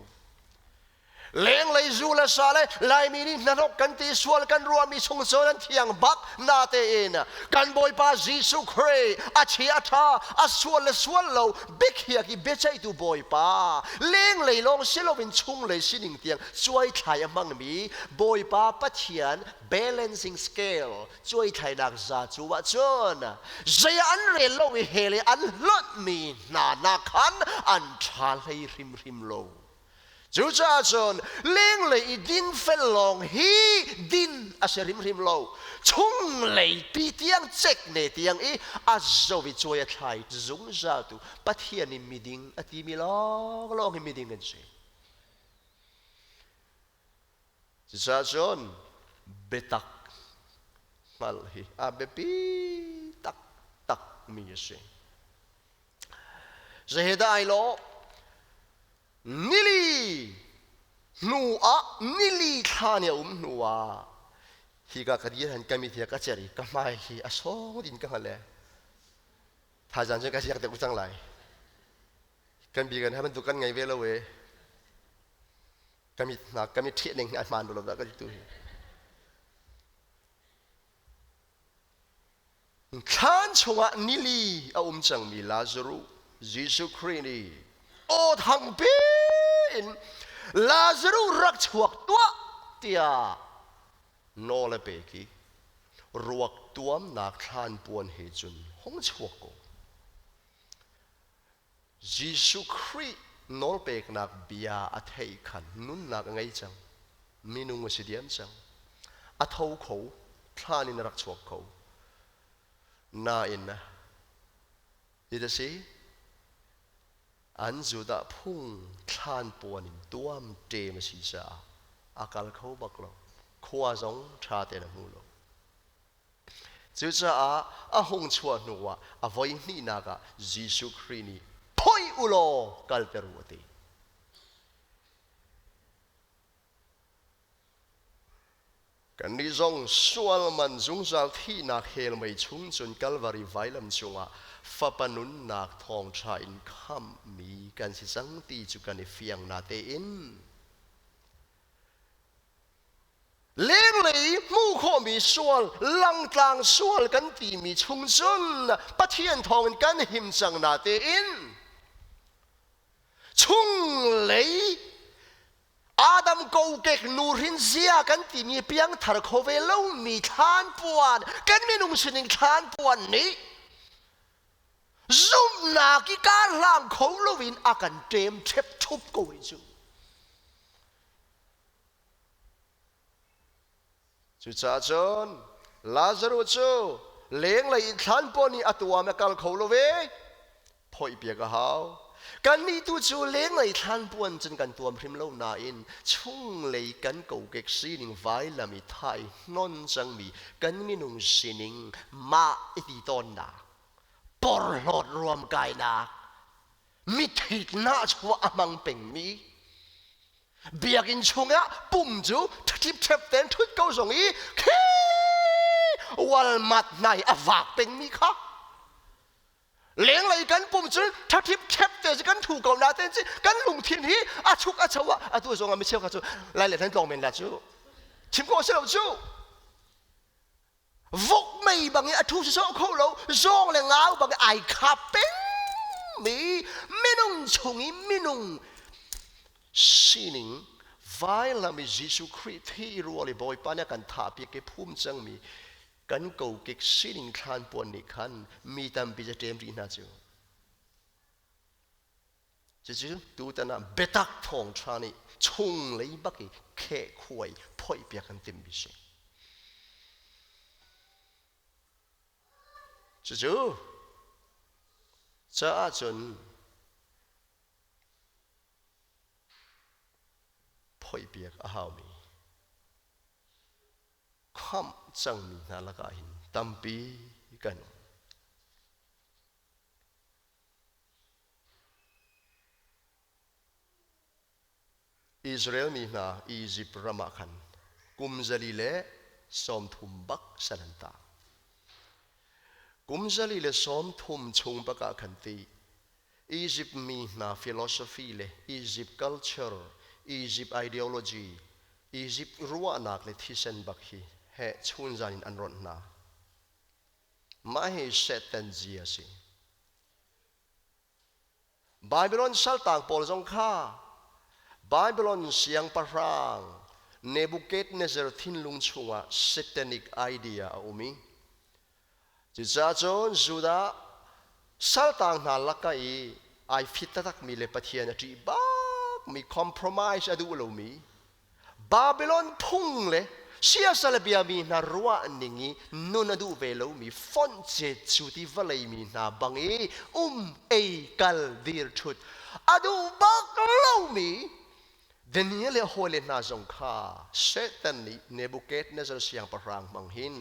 Lenglei zu le sa le Laimi nih hnahnok kan ti sual kan ruahmi chung cun an thiang bak natein kan Bawipa Jesuh Khrih a chia a ṭha a sual le sual lo biakhiak i biaceihtu Bawipa lenglei lawng si loin chunglei sining tiang cuaithlai a hmangmi Bawipa Pathian balancing scale cuaithlainak za cu ahcun zei an rel lo i hell i an hlonhmi hna nakkhan an ṭha hlei hrimhrim lo. Cucaah cun lenglei i dinfel lawng hi din a si hrimhrim lo. Chunglei pi tiang cekne tiang i a zo i cuai a thlai zungzaltu Pathian i miding a timi lawnglawng hi miding an si. Cucaah cun biatak hngalh hi a biapi taktakmi a si. Zeidah ai lawh? Nili hnu ah nili thla nih a um hnu ah hika ka dir han ka mit hi ka cer i ka hmai hi a sawng din ka hngal e thaizan cun ka ziak deuh cang lai kan bi kan ha bantuk kan ngei ve lo e ka mit hna ka mit ṭhiah ning hi a hmaan lo dah ka ti tu hi Thlan chungah nili a um cangmi Lazaruh, Jesuh Khrih nih aw thangpi in Lazaruh rak chuak tuah tiah nawl a pek i ruak tuamnak thlan puan he cun hung chuak ko. Jesuh Khrih nawlpeknak bia a theih khan nunnak a ngei cang. Minung a si diam cang. A tho kho, thlan in a rak chuak kho. Nain, hi si, an Judah phung thlan puan in tuam ṭem a si caah a kal kho bak lo. Khua zong ṭha tein a hmu lo. Cucaah a hung chuah hnuah a voi hnihnak ah Jesuh Khrih nih phoih u law kalter u a ti. Kannih zong sual man zungzal thihnak hell mei chung cun Kalvari vailam cungah Fapa nunnak thawngṭha in khamhmi kan si cang ti cu kan i fiang natein Lenglei hmuh khawhmi sual, langtlang sual kan timi chung cun Pathian thawngin kan him cang natein chunglei Adam kokek nuhrin zia kan timi piangthar kho ve lomi thlan puan kan minung sining thlan puan nih zumhnak i kar hlang kho loin a kan ṭem ṭhep ṭhup ko hi cu. Cucaah cun Lazarus cu lenglei in thlan pawn i a tuam a kal kho lo ve. Phoih piak a hau. Kannih tu cu lenglei thlan puan cun kan tuam hrim lo nain chunglei kan kokek sining vailam i thai hnon cangmi kan minung sining mah i ti tawnnak porhlawt ruamkainak mithit nahchuah a hmang pengmi biakinn chungah pum cu ṭhip ten ṭhut ko zong i khi walmat hna i a vak pengmi kha lenglei kan pum cu ṭhaṭhip ṭhep te cu kan ṭhu ko na ten ci kan lungthin hi a chuk a cho ah atu zong ah mi cheukhat cu lai le nan tlawng men la cu chim ko si lo cu vok mei bang i a ṭhu sawh kho lo zawng le ngau bang i ai khap peng mi minung chung i minung sining vailam i Jesuh Khrih thi rual i Bawipa nih a kan thahpiak i phum cangmi kan kokek sining thlan puan nih khan mi tampi cu ṭem rih hna cu. Cucu tutan ah biatak thawngṭha nih chunglei bak i khehkhuai phoihpiak an timhmi si. Cucu caah cun phoihpiak a haumi khamh cangmi hna lakah hin tampi kan um. Israel mi hna Izipt ram ah khan kum 130 bak sal an tang. Kum 130 chung bak ah khan ti Egypt mi hna philosophy le Egypt culture, Egypt ideology, Egypt ruahnak le thisen bak hi heh chunzan in an ronh hna. Mah hi Satan zia a si. Babylon saltang pawl zong kha Babylon siangpahrang Nebuchadnezzar thinlung chungah satanic idea a um i cucaah cun Judah saltang hna laka i ai fit taktakmi le Pathian a ṭih bakmi compromise a duh lomi Babylon phung le siasal a biami hna ruah ning i nun a duh ve lomi fonh cet cu ti vawlei mi hna bang i um ei kal dir ṭhut a duh bak lomi Daniel le a hawile hna zong kha Satan nih Nebuchadnezzar siangpahrang hmang hin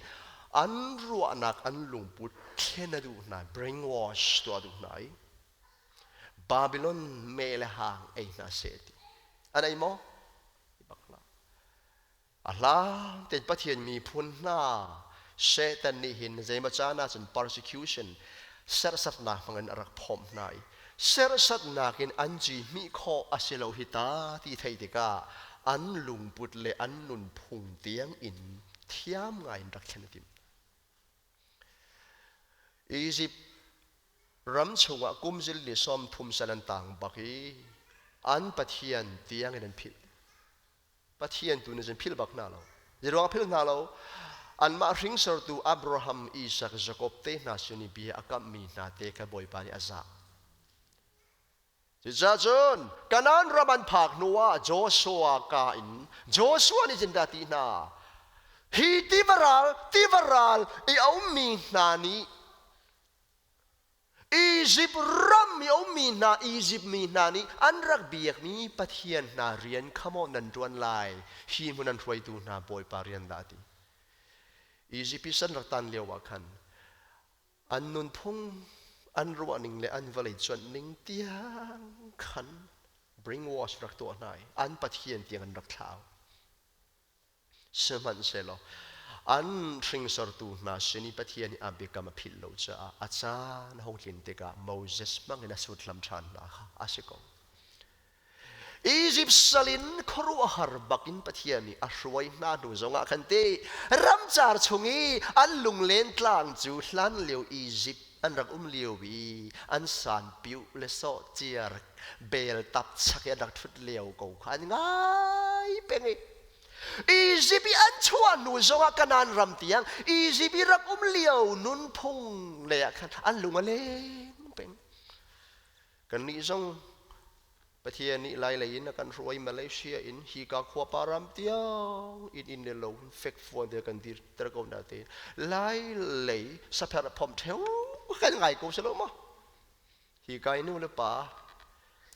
an ruahnak an lungput thlen a duh hna brainwash tuah a duh hna i Babylon me le hang ei hna seh ti an ei maw bak hlah a hlang tein Pathian miphun hna Satan nih hin zeimaw caan ah cun persecution serhsatnak hmangin a rak phomh hna i serhsatnak in an ci hmih khawh a si lo hi ta ti theih tikah an lungput le an nunphung tiang in thiam ngai in rak thlen a timh. Egypt ram chungah kum zil ni 30 sal an tang bak i an Pathian tiang in an philh. Pathian tu nih cun philh bak hna lo. Zeiruang philh hna lo? Anmah hringsortu Abraham, Isak, Jakob te hna sin i bia a kamhmi hna te kha Bawipa nih a zah. Cucaah cun Kanaan ram an phak hnuah Joshua ka in Joshua nih cun dah ti hna, hi tiva ral, tiva ral i a ummi hna nih Izipt ram i a ummi hna Izipt mi hna nih an rak biakmi pathian hna rian kha maw nan ṭuan lai, hi hmun an hruaitu hna Bawipa rian dah a ti. Izipt i san rak tan lioah khan an nunphung an ruahning le an vawlei cuanhning tiang khan brainwash rak tuah hna i an pathian tiang an rak thlau. Sihmanhsehlaw an hringsortu hna sin i Pathian i a biakam a philh lo caah a caan a hung tlin tikah Moses hmangin a suthlam ṭhan hna kha a si ko. Izipt sal in khuaruahhar bakin Pathian nih a hruai hna hnu zongah khan te ramcar chung i an lunglen tlang cu hlan lio Izipt an rak um lio i an san piuh le sawh ciar bel tap chak i an rak ṭhut lio ko kha an ngai peng i Izipt i an chuah hnu zongah Kanaan ram tiang Izipt i rak um lio nunphung lei ah khan an lung a leng peng. Kannih zong Pathian nih Lai lei in a kan hruai Malaysia in hika khua param tiang in inn le lo fek fuan te kan dir ter ko na te Lai lei sapher phom theu kan ngai ko selo ma hi kai nu le pa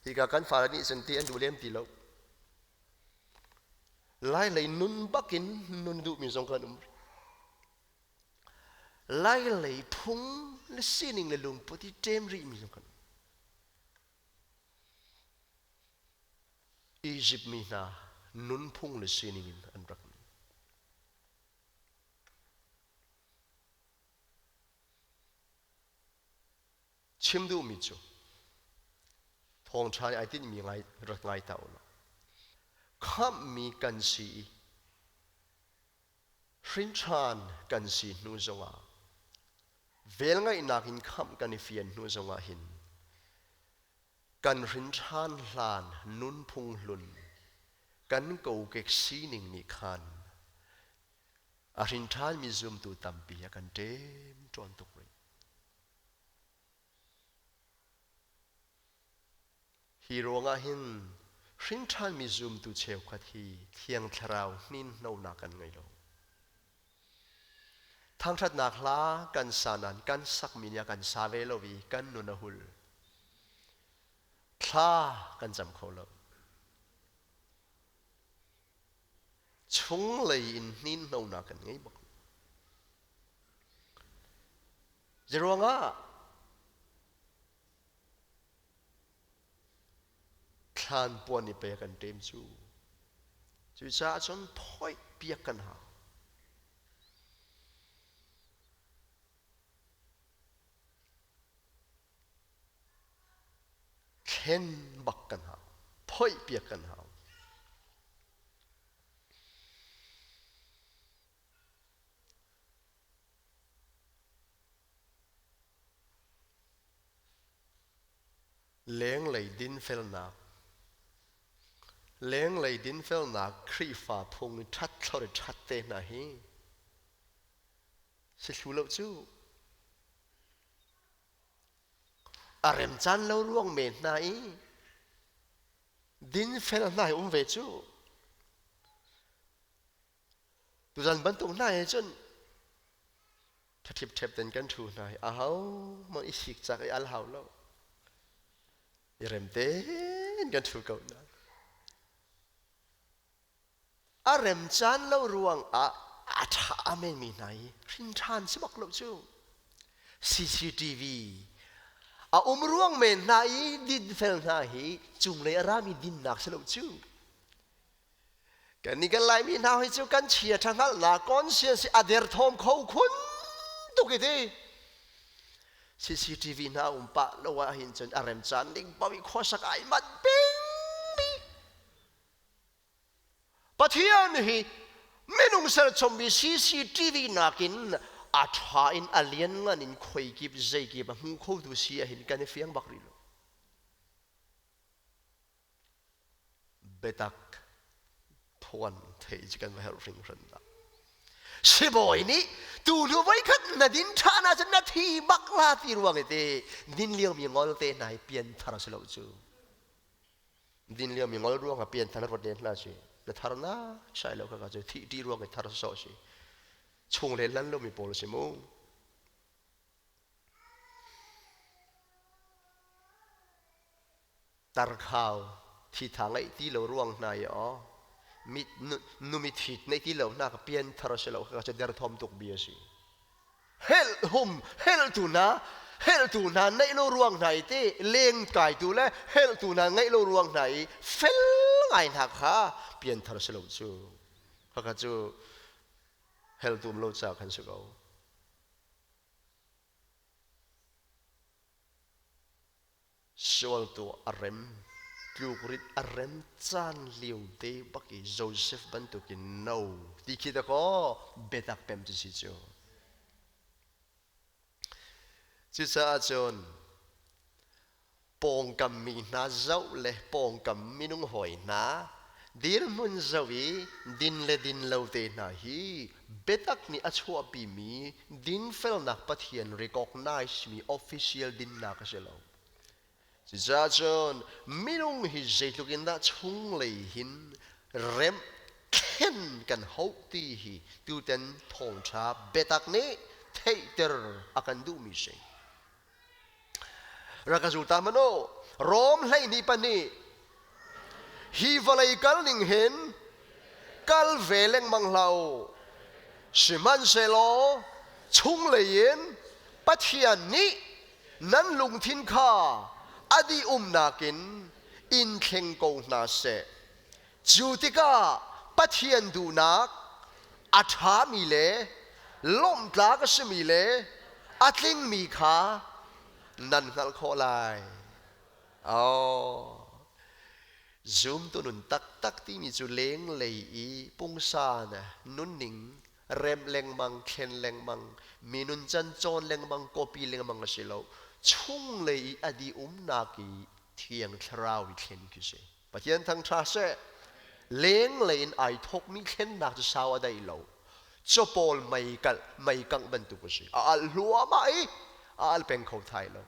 hika kan fale nih cun ti an duh lem ti lo Lai lei nun bakin nun duh mi zong kan um Lai lei phung le sining le lungput i ṭem rih mi zong kan um Izipt mi hna nunphung le sining in an rak nung. Chim duhmi cu thawngṭha nih ai tinhmi ngai rak ngai ta u law khamhmi kan si i hrinṭhan kan si hnu zongah velngeihnak in khamh kan i fian hnu zongah hin kan hrinṭhan hlan nunphung hlun kan kokek sining nih khan a hrinṭhanmi zumtu tampi a kan ṭemṭawn tuk rih. Hi ruangah hin hrinṭhanmi zumtu cheukhat hi Thiang Thlarau hninhnonak kan ngei lo. Thangṭhatnak hla kan sa nain kan sakmi nih a kan sa ve lo i kan nun a hul. Thla kan cam kho lo. Chunglei in hninhnonak kan ngei bak. Zeiruangah thlan puan i pei a kan ṭem cu. Cucaah cun phoih piak kan hau. Thlen bak kan hau. Phoih piak kan hau. Lenglei dinfelnak Lenglei dinfelnak Khrihfa phung i ṭhat thlor i ṭhat te hna hi si thlu lo cu. A remcaan lo ruang men hna i dinfel hna hi um ve cu. Tuzan bantuk hna he cun ṭhaṭhipṭhep ten kan ṭhu hna hi aho hmanh i sikcak i al hau lo. I rem tein kan ṭhu ko hna. A rem caan lo ruang ah a ṭha menmi hna hi hrinṭhan si bak lo cu. CCTV a um ruang men hna i dinfel hna hi cunglei a rami dinnak si lo cu. Kan nih kan Laimi hna hi cu kan chia ṭha hngalhnak conscience a derthawm kho khun tuk i ti. CCTV hna um pah lo ah hin cun a remcaan ding paoh i khuasak ai manh pengmi. Pathian hi minung serchommi CCTV nakin a ṭha in a lianngan in khuaikip zeikip a hmu khotu si ahhin kan i fiang bak rih lo. Biatak phuan theih cu kan va herh hringhran dah. Sibawi nih tu hnu voikhat na din ṭhan ahcun na thi bak la ti ruang i te din liomi ngol te hna hi pianthar si lo cu. Din liomi ngol ruang ah pianthar na ruat len hna si. Na thar na sai lo kha cu thih ṭih ruang i thar sawh si. Chung le lan lomi pawl si mu. Tarkhau thitha ngeih ti lo ruang hna i aw mit numi thit nei ti lo hna ka pian thar si lo ka cu derthawm tuk bia si hel hum hel tu na hel tu hna neih lo ruang hna i te leng kai tu le hel tu hna ngeih lo ruang hna i fel ngai hna kha pian thar si lo cu khaka cu hel tum lo ca khan si ko Sual tu a rem, tlukrit a rem caan lio te bak i Joseph bantukin no ti khi dakaw biatak pem cu si cu. Cucaah cun pawngkam mi hna zoh le pawngkam minung hawi hna dirhmun zoh i din le din lo te hna hi biatak nih a chuahpimi dinfelnak Pathian recognize mi official dinnak a si lo. Cucaah cun minung hi zeitluk in dah chunglei hin remh thlen kan hauh ti hi tutan thawngṭha biatak nih theihter a kan duhmi si. Rak ka zul ta hmanh u. Rom 12 2 hi vawlei kal ning hin kal ve lengmang hlah u. Sihmanhsehlaw chunglei in Pathian nih nan lungthin kha a dih umnak in in thleng ko hna seh. Cu tikah Pathian duhnak a ṭhami le lawmhtlak a simi le a tlingmi kha nan hngalh khawh lai. Oh. Zumtu nun taktak timi cu lenglei i pungsan nunning remh lengmang, thlen lengmang, mi nuncan cawn lengmang, copy lengmang a si lo. Chunglei i a di umnak i Thiang Thlarau i thlen khi si. Pathian thangṭha seh. Lenglei in ai thawkmi thlennak cu sau a daih lo. Capawl mei kalh, mei kangh bantuk a si. A alh hluahmah i a alh peng kho thai lo.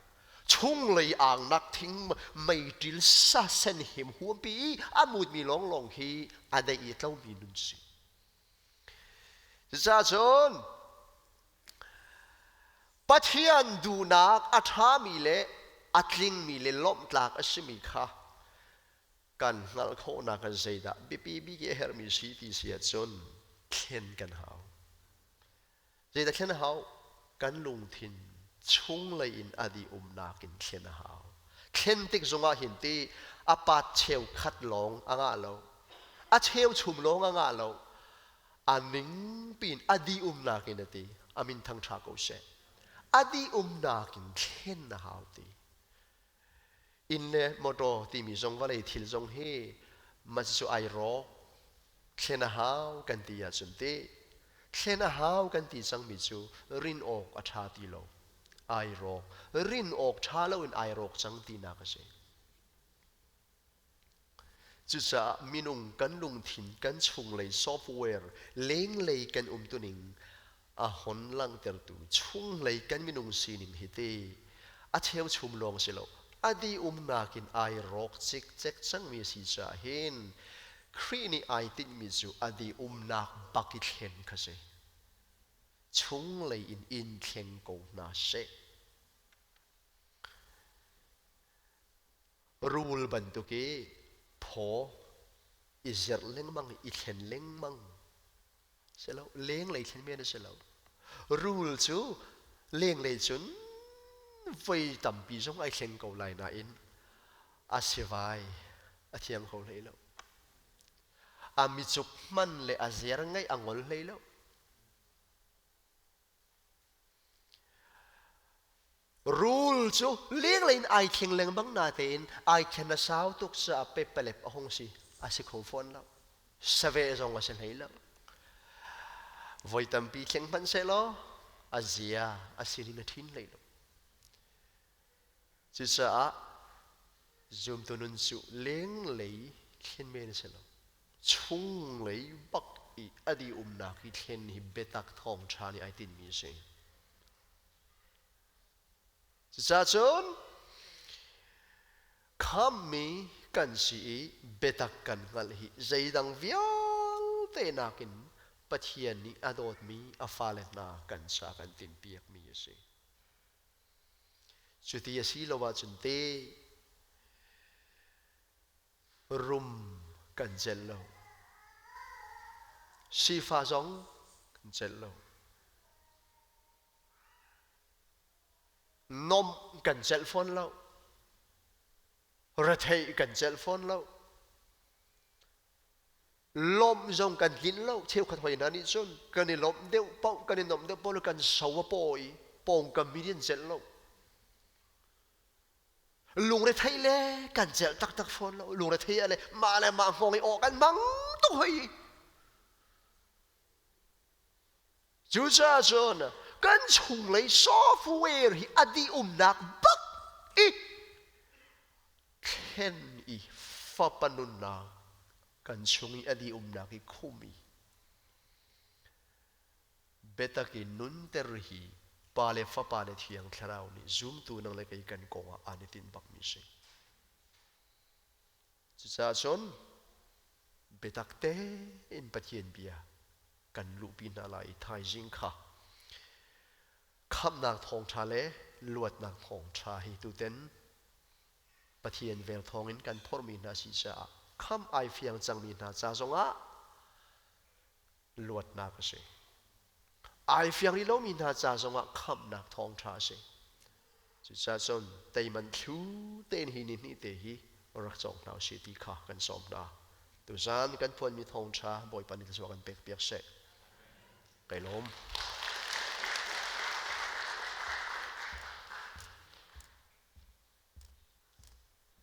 Chunglei angnak thing meiṭil sa sen him huampi i a mutmi lawnglawng hi a daih i tlomi nun si. Cucaah cun Pathian duhnak a ṭhami le a tlingmi le lawmhtlak a simi kha kan hngalh khawhnak ah zeidah biapi bik i a herhmi si ti si ahcun thlen kan hau. Zeidah thlen a hau? Kan lungthin chunglei in a dih umnak in thlen a hau. Thlen tik zongah hin ti a pat cheukhat lawng a ngah lo. A cheuchum lawng a ngah lo. A ning piin a dih umnak in a ti. A min thangṭha ko seh. A dih umnak in thlen a hau ti. Inn le motor timi zong vawlei thil zong hi mah cu ai rawk. Thlen a hau kan ti ahcun teh thlen a hau kan ti cangmi cu rin awk a ṭha ti lo. Ai rawk. Rin awk ṭha loin ai rawk cang tinak a si. Cucaah minung kan lungthin kan chunglei software lenglei kan umtuning a hon langhtertu chunglei kan minung sining hi ti a cheuchum lawng si lo a di umnak in ai rawk cikcek cangmi si caah hin Khrih nih ai tinhmi cu a di umnak bak i thlen kha si. Chunglei in in thleng ko hna seh. Rul bantuk i phaw i zerh lengmang i thlen lengmang si lo lenglei thlen men a si lo rul cu lenglei cun voi tampi zong ai thleng ko lai nain a sivai a thiang kho hlei lo a micuk hman le a zer ngeih a ngol hlei lo Rul cu lenglei in ai thleng lengmang natein ai thlen a sau tuk caah pepalep a hung si. A si kho fawn lo. Saveh zong a si hlei lo. Voi tampi thleng hmanh sehlaw a zia a sining a ṭhin hlei lo. Cucaah zumtu nun cu lenglei thlen men a si lo. Chunglei bak i a dih umnak i thlen hi biatak thawngṭha nih ai tinhmi a si. Cucaah cun khammi kan si i biatak kan hngalh hi zeidang vialte nakin Pathian nih a dawtmi a fale hna kan ca kan tinhpiakmi a si. Cuti a si lo ahcun te rum kan celh lo. Sifa zong kan celh lo. Nomh kan celh fawn lo. Retheih kan celh fawn lo. Lawmh zong kan tlinh lo. Cheukhat hoi hna nih cun kan i lawmh deuh paoh, kan i nomh deuh paoh kan so a paw i pawngkam mi nih an celh lo. Lungrethei le kan celh taktak fawn lo. Lungrethei ah le mah le mah hngawng i awh kan hmang tuk hoi. Cucaah cun kan chunglei software hi a dih umnak bak i thlen i fapa nunnak kan chung i a dih umnak i khum i biatak i nunter hi Pa le Fapa le Thiang Thlarau nih zumtu nang le kei kan kong ah an i tinh bakmi si. Cucaah cun biatak tein Pathian bia kan luhpi hna lai i thaizing kha khamhnak thawngṭha le luatnak thawngṭha hi tuten Pathian vel thawngin kan phorhmi hna si caah khamh ai fiang cangmi hna ca zongah luatnak a si. Ai fiang rih lomi hna ca zongah khamhnak thawngṭha a si. Cucaah cun teiman thlu tein hi ni hnih te hi rak cawng hna usih ti kha kan sawm hna. Tuzan kan phuanmi thawngṭha Bawipa nih thluachuah kan pek piak seh. Kai lawm.